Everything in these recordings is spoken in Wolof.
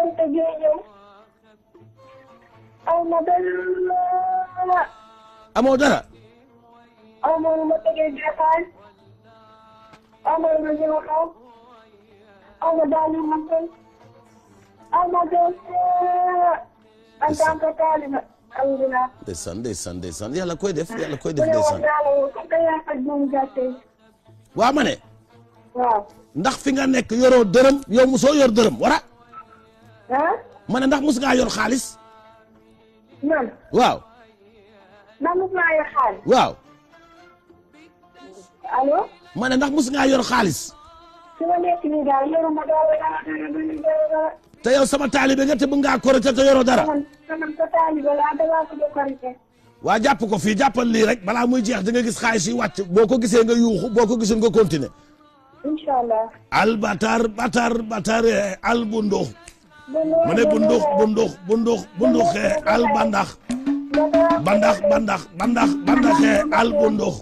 korite gi ñëw aw ma dara. amoo dara. aw ma lu ma tegee dépense. aw ma lu ma ñëw xaw. aw ma daal yu ma sol. aw ma doon en tant que taalibe alhamdulilah. ndeysaan yàlla koy def ndeysaan. waa ma ne. waaw. ndax fi nga nekk yoroo dërëm yow musoo yor dërëm wara. ah. ma ne ndax mus ngaa yor xaalis. man. waaw. ndax mus naa yor xaalis. waaw. allo. ma ne ndax mus ngaa yor xaalis. fi ma nekk nii daal yoruma dara. te yow sama taalibe nga te bëgg ngaa korite te yoroo dara. sama taalibe laa damaa ko korite. waa jàpp ko fii jàppal lii rek balaa muy jeex da nga gis xaalis yi wàcc boo ko gisee nga yuuxu boo ko gisul nga continuer. incha allah. al batar al bundux. mu ne bundux al bandax. bandaxe al bundux.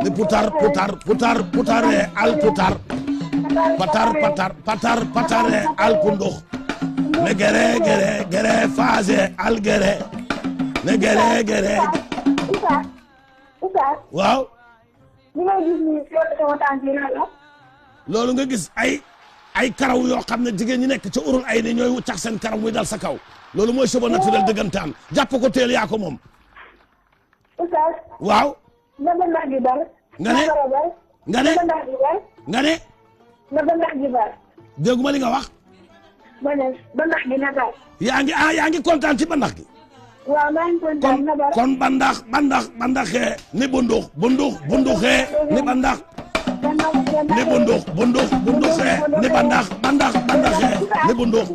ne putar al putar. patar al pundux. ne gere faase al gere. ne gere. Oustaz. waaw. li may gis nii sama tànk yi lan la. loolu nga gis ay karaw yoo xam ne jigéen ñi nekk ca urul ay ni ñooy wuccax seen karaw muy dal sa kaw loolu mooy cheveux naturel dëggantaan jàpp ko teel yaa ko moom. Oustaz. waaw. na ba ndax gi dal. nga ne. na ba ndax gi dal. nga ne. na ba ndax gi dal. dégguma li nga wax. ma ne ba ndax gi na dal. yaa ngi kontaan ci ba ndax gi. waaw maa ngi kontaan na ba. kon bandaxee ni bunduxee ni bandax. ni bunduxee ni bandaxee ni bundux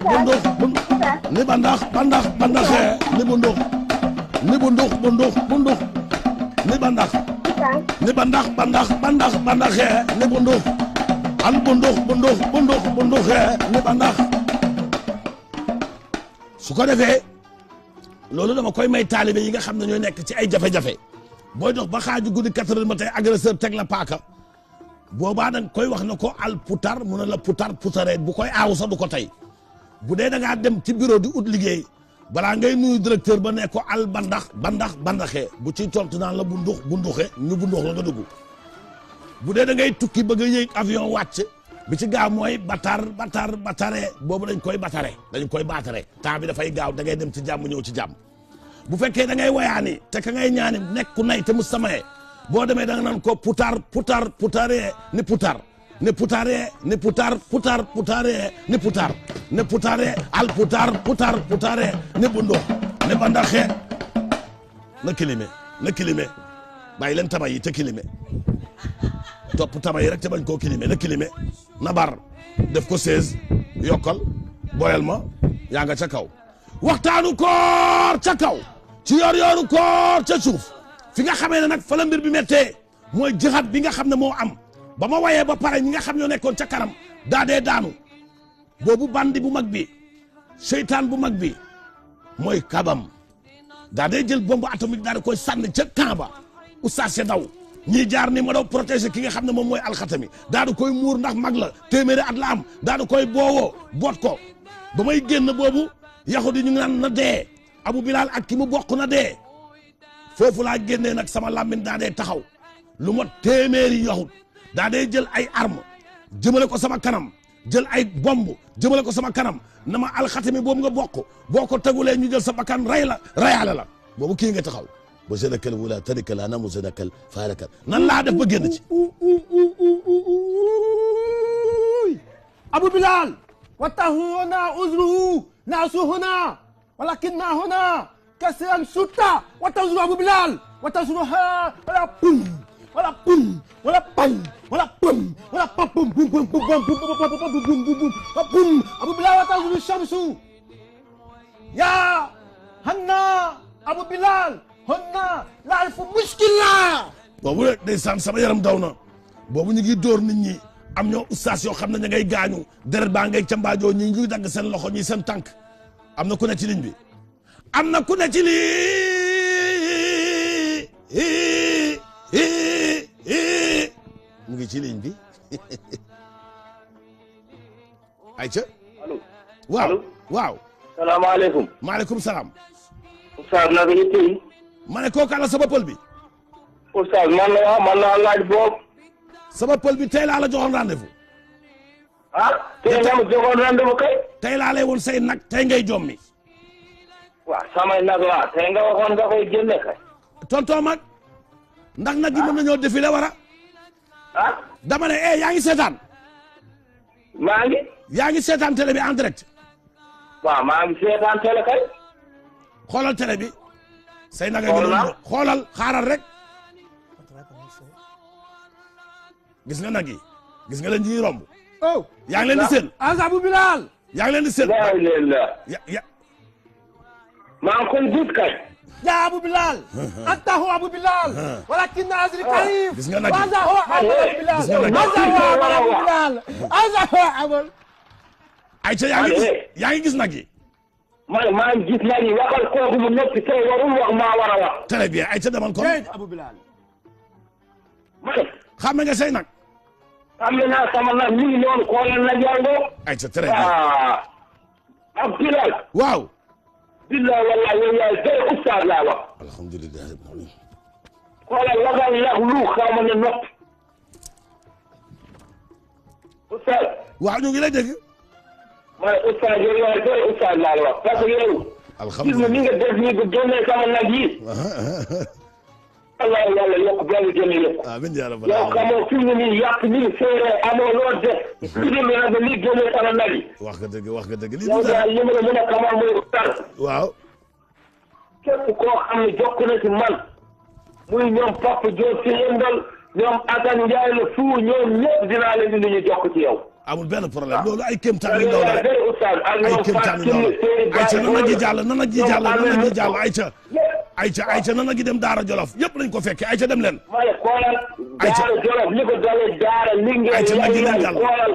ni bandaxee ni bundux ni bandax ni bandaxee ni bundux al bunduxee ni bandax. su ko defee loolu dama koy may taalibe yi nga xam ne ñooy nekk ci ay jafe-jafe booy dox ba xaaju guddi 4 heures matin agresseur teg la paaka boobaa danga koy wax na ko al putar mu ne la putaree bu koy aaw sax du ko tey bu dee da ngaa dem ci bureau di ut liggéey balaa ngay nuyu directeur ba ne ko al bandaxee bu ciy tontu naan la bunduxe ñu bundux la nga dugg bu dee da ngay tukki bëgg a yéeg avion wàcc bi ci gaaw mooy batare boobu dañ koy batare temps bi dafay gaaw da ngay dem ci jàmm ñëw ci jàmm bu fekkee da ngay wayaani te ka ngay ñaani nekku nay te mu samaye boo demee da nga naan ko putaree ni putar ne putaree ni putaree al putaree ni bundux ne bandaxe na kilime bàyyi leen tama yi te kilime topp tama yi rek te bañ koo kilime na kilime na bar def ko 16 yokkal boyal ma yaa nga ca kaw waxtaanu koor ca kaw ci yor koor ca suuf fi nga xamee ne nag fa la mbir bi méttee mooy jixat bi nga xam ne moo am ba ma wayee ba pare ñi nga xam ñoo nekkoon ca kanam daa dee daanu boobu bandi bu mag bi seytaan bu mag bi mooy kabam daa dee jël bombe atomique daa di koy sànni ca camp ba oustaz ya daw ñii jaar ni ma daw protéger ki nga xam ne moom mooy alxatami daa di koy muur ndax mag la téeméeri at la am daa di koy boowoo boot ko ba may génn boobu yaxudi ñu ngi naan na dee Abu Bilal ak ki mu bokk na dee foofu laa génnee nag sama làmmiñ daa dee taxaw lu ma téeméeri yaxut daa dee jël ay arme jëmale ko sama kanam jël ay bomb jëmale ko sama kanam na ma alxatami boobu nga bokk boo ko tegulee ñu jël sa bakkan rayaale la boobu kii nga taxaw ba sédakal wula tarikal anamu sédakal faarakal nan laa def ba génn ci Abu Bilal watahu huna uzruhu naasu huna walakinna huna kasiran sutta watazru Abu Bilal watazruha wala pum wala pum wala pam wala pum wala pum pum pum pum pum pum Abu Bilal watazru shamsu ya hanna Abu Bilal honna la alfu muskila boobu rek ndeysaan sama yaram daw na boobu ñu ngi dóor nit ñi am ñoo ustaas yoo xam ne ña ngay gaañu deret baa ngay cambaajoo ñi ngi dagg seen loxo ñi seen tànk am na ku ne ci ligne bi am na ku ne ci lii mu ngi ci ligne bi ayca allo waaw waaw. salaamaaleykum. maaleykum salaam. Oustaz naka yitte yi. ma ne kooku ala sama pël bi. Oustaz man la waaw man laa laaj boobu. sama pël bi tey laa la joxoon rendez-vous. ah tey nga ma joxoon rendez-vous kay. tey laa lay woon say nag tey ngay jommi. waaw samay nag waa tey nga waxoon nga koy génne kay. tonton mag ndax nag yi mën nañoo défilé wara. ah. dama ne yaa ngi seetaan. maa ngi. yaa ngi seetaan télé bi en direct. waaw maa ngi seetaan télé kay. xoolal télé bi. say nag a ngi noonu xoolal xaaral rek. gis nga nag yi gis nga leen ñuy romb. oh. yaa ngi leen di seen. Asa Abu Bilal. yaa ngi leen di seen. ya maa ngi koy gis kay. يا أبو بلال أنت هو أبو بلال ولكن نازل كريم هذا هو أبو بلال هذا هو أبو بلال هذا هو أبو ayca yaa ngi gis nag yi. maa ngi gis nag yi waxal kooku mu noppi tey warul wax maa war a wax. très bien ayca demal kon. Abu Bilal. xame nga say nag. xam naa sama nag mi ngi noonu xoolal na jàngoo. ayca très bien. ak Bilal. waaw. billahi wallahi yow yaay tey Oustaz laa wax. alhamdulilah. xoolal waxal yàq lu xaw ma ne noppi. Oustaz. waaw ñu ngi lay dégg. ma ne Oustaz yow yaay tey Oustaz laa la wax parce que yow. alhamdulilah gis nga ni nga def nii ba génnee sama nag yi. wallahi yàlla yokk benn jënd yëpp. amiin yaa rabbal yow xamoo fi mu nii yàq nii séeréer amoo loo def. gis nga nag li génnee sama nag yi. wax nga dëgg wax nga dëgg lii yow daal li ma la mën a xamal mooy Oustaz. waaw. képp koo xam ne jokk na ci man. muy ñoom Papa Diop si yëndal ñoom Assane Ndiaye la fu ñoom ñëpp dinaa leen indi ñu jokk ci yow. amul benn problème loolu ay kéemtaan yu ndaw la rek ay kéemtaan yu ndaw la ayca nana gi jàll nana gi jàll nana gi jàll ayca nana gi dem Daara Jolof yëpp lañ ko fekkee ayca dem leen. ma ne xoolal. Daara Jolof li ko dalee Daara Linguère. ayca nag gi dem jàll xoolal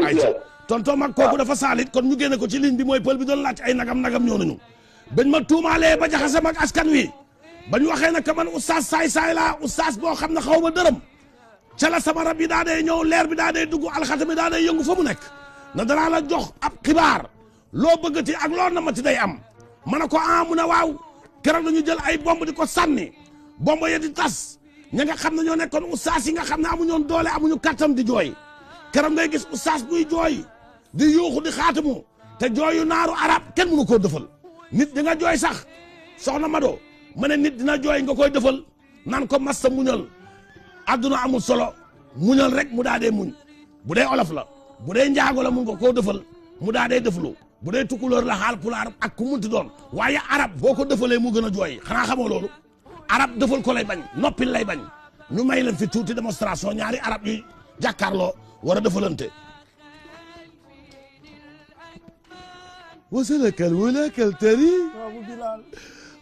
ayca tonton mag kooku dafa saalit kon ñu génne ko ci ligne bi mooy pël bi doon laaj ay nagam ñëw nañu. bañ ma tuumaalee ba jaxase mag askan wi bañ waxee nag man oustaz saay laa oustaz boo xam ne xaw ma dërëm ca la sama rab yi daa dee ñëw leer bi daa dee dugg alxata bi daa dee yëngu fa mu nekk na danaa la jox ab xibaar loo bëggati ak loo namati day am ma ne ko mu ne waaw keroog dañu jël ay bomb di ko sànni bomb ya di tas ña nga xam ne ñoo nekkoon oustaz yi nga xam ne amuñoon doole amuñu kattan di jooy keroog ngay gis oustaz buy jooy di yuuxu di xaatamu te jooyu naaru arab kenn mënu koo dëfal nit di nga jooy sax soxna Mado ma ne nit dina jooy nga koy dëfal naan ko massa muñal adduna amul solo muñal rek mu daa dee muñ bu dee olof la bu dee njaago la mun nga koo dëfal mu daa dee dëflu bu dee tukulóor la xaal pulaar ak ku munti doon waaye arab boo ko dëfalee mu gën a jooy xanaa xamoo loolu arab dëfal ko lay bañ noppil lay bañ ñu may leen fi tuuti démonstration ñaari arab yi jàkkaarloo war a dëfalante وصلك الولا كالتري أبو بلال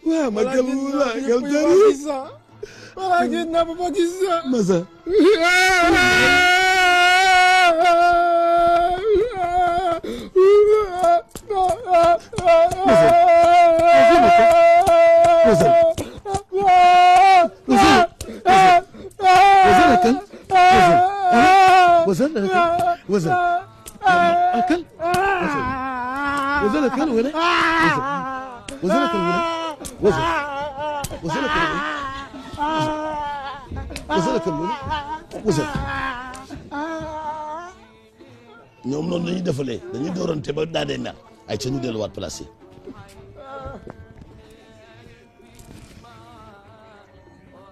وما كالولا كالتري ولكن أبو باكستان ماذا وزن أكل وزنك الولا وزنك الولا وزنك الولا وزنك الولا وزن ñoom noonu lañuy defalee dañuy doorante ba daa dee mer ay ca ñu delluwaat place yi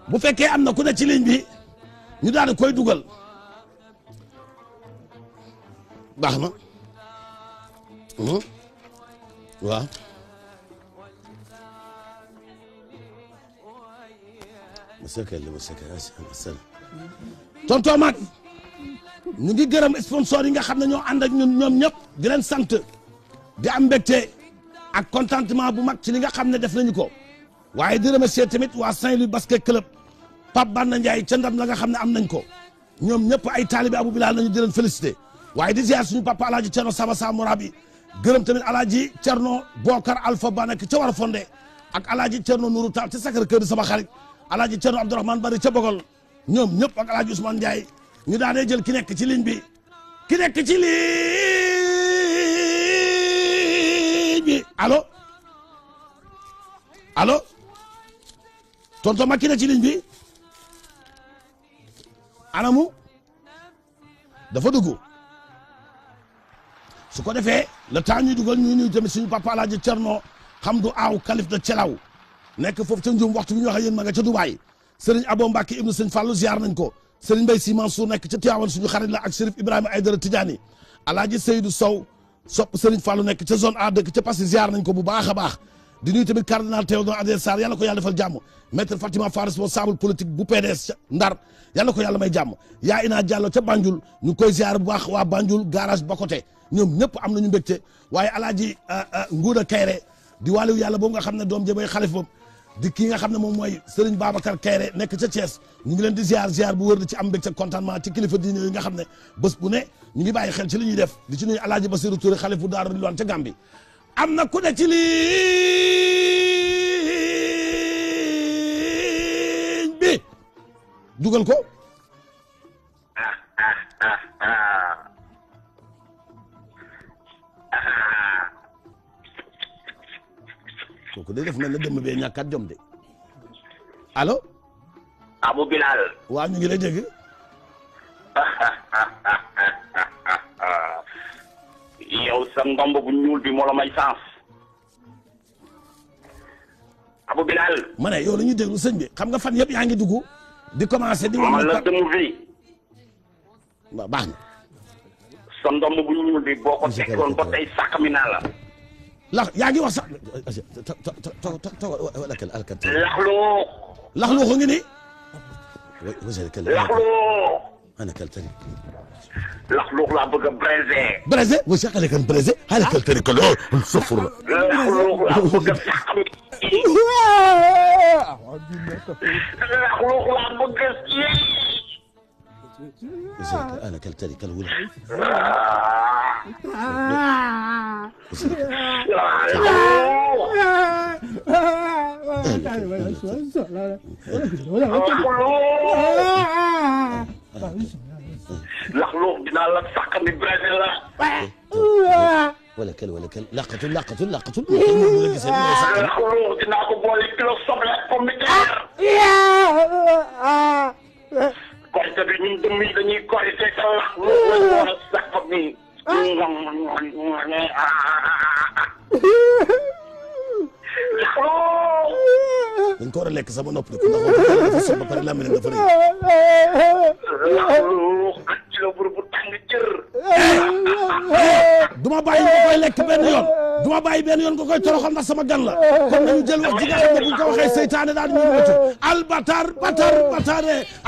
bu fekkee am na ku ne ci ligne bi ñu daal di koy dugal baax na waaw tonton Mag ñu ngi gërëm sponsor yi nga xam ne ñoo ànd ak ñun ñoom ñëpp di leen sant di am mbégte ak contentement bu mag ci li nga xam ne def nañu ko waaye di remercier tamit waa Saint-Louis basket club Pape Banna Ndiaye ca ndam la nga xam ne am nañ ko ñoom ñëpp ay taalibe Abou Bilal nañu di leen félicité waaye di ziar suñu papa alaaji Cerno Saba Sa Morabi gërëm tamit alaaji Cerno Bokar Alpha Ba nekk ca war a fondé ak alaaji Cerno Nourou Tall ca Sacré-Cœur di sama xarit alaaji Cerno Abdourahmane Bari ca Bogol ñoom ñëpp ak alaaji Ousmane Ndiaye ñu daanee jël ki nekk ci ligne bi ki nekk ci ligne bi allo allo tonton ma ki nekk ci ligne bi anamu dafa dugg su ko defee le temps ñuy dugal ñu nuyu tamit suñu papa Alaaji Cerno Hamdu Aw Kalif de Celaw nekk foofu ca Njum waxtu bi ñu wax ak yéen ma nga ca Dubaay Serigne Abo Mbacke ibnu Serigne Fallou ziar nañ ko Serigne Mbaye Sy Mansour nekk ca Tivaouane suñu xarit la ak Chérif Ibrahima Aïdara Tidiane Alaaji Seydou Sow sopp Serigne Fallou nekk ca zone A dëkk ca Passy ziar nañ ko bu baax a baax di nuyu tamit cardinal Théodore Adrien Sarr yàlla ko yàlla defal jàmm maître Fatima Fall responsable politique bu PDS ca Ndar yàlla ko yàlla may jàmm yaa Ina Diallo ca Banjul ñu koy ziar bu baax waa Banjul garage Bakote ñoom ñëpp am nañu mbégte waaye Alaaji Nguuda Kayre di wàllu yàlla boobu nga xam ne doom jëmay xalif boobu di kii nga xam ne moom mooy Serigne Babacar Kayre nekk ca Thiès ñu ngi leen di ziar bu wër di ci am mbégte contentement ci kilifa diine yi nga xam ne bés bu ne ñu ngi bàyyi xel ci li ñuy def di ci nuyu Alaaji Basiru Touré xalif bu Daaru Rilwaan ca Gàmbi am na ku ne ci ligne bi dugal ko kooku day def mel na dem bee ñàkkat jom de allo Abou Bilal waaw ñu ngi lay dégg yow sa ndomb bu ñuul bi moo la may sens Abou Bilal ma ne yow la ñuy déglu sëñ bi xam nga fan yëpp yaa ngi dugg di commencé di man la demu vi waaw baax na sa ndomb bu ñuul bi boo ko tekkoon ba tey sàq mi naa la lax yaa ngi wax sax laxloo laxloo ngi ni laxloo ana kal tari laxloo laa bëgg a braisé braisé wa sa xale kan braisé xale kal tari ko lo sofur la laxloo laa bëgg a sàq mi laxloo laa bëgg a ana kal tari kal wula laxloo dinaa la sàq mi Brésil la wala kel laqatul laxloo dinaa ko boole kilo soble pomme de terre korite bi ñun dëmm yi dañuy korite sa laxloo la boole sàq mi dañ ko war a lekk sama nopp ko ndax dafa sob ba pare lamine dafa rëy kilo bur bu tàng jër duma bàyyi nga koy lekk benn yoon duma bàyyi benn yoon nga koy toroxal ndax sama gan la kon nañu jël wax ji nga xam ne buñ ko waxee seytaane daal di ñu moytu al batare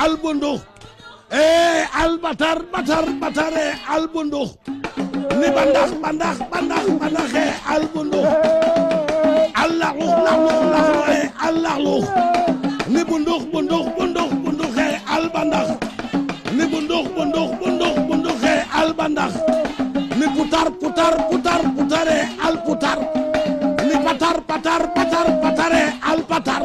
al bundux al batare al bundux ni bandax al bundux allaxlux ni bundux al bandax ni bundux al bandax ni putare al putar ni patare al patar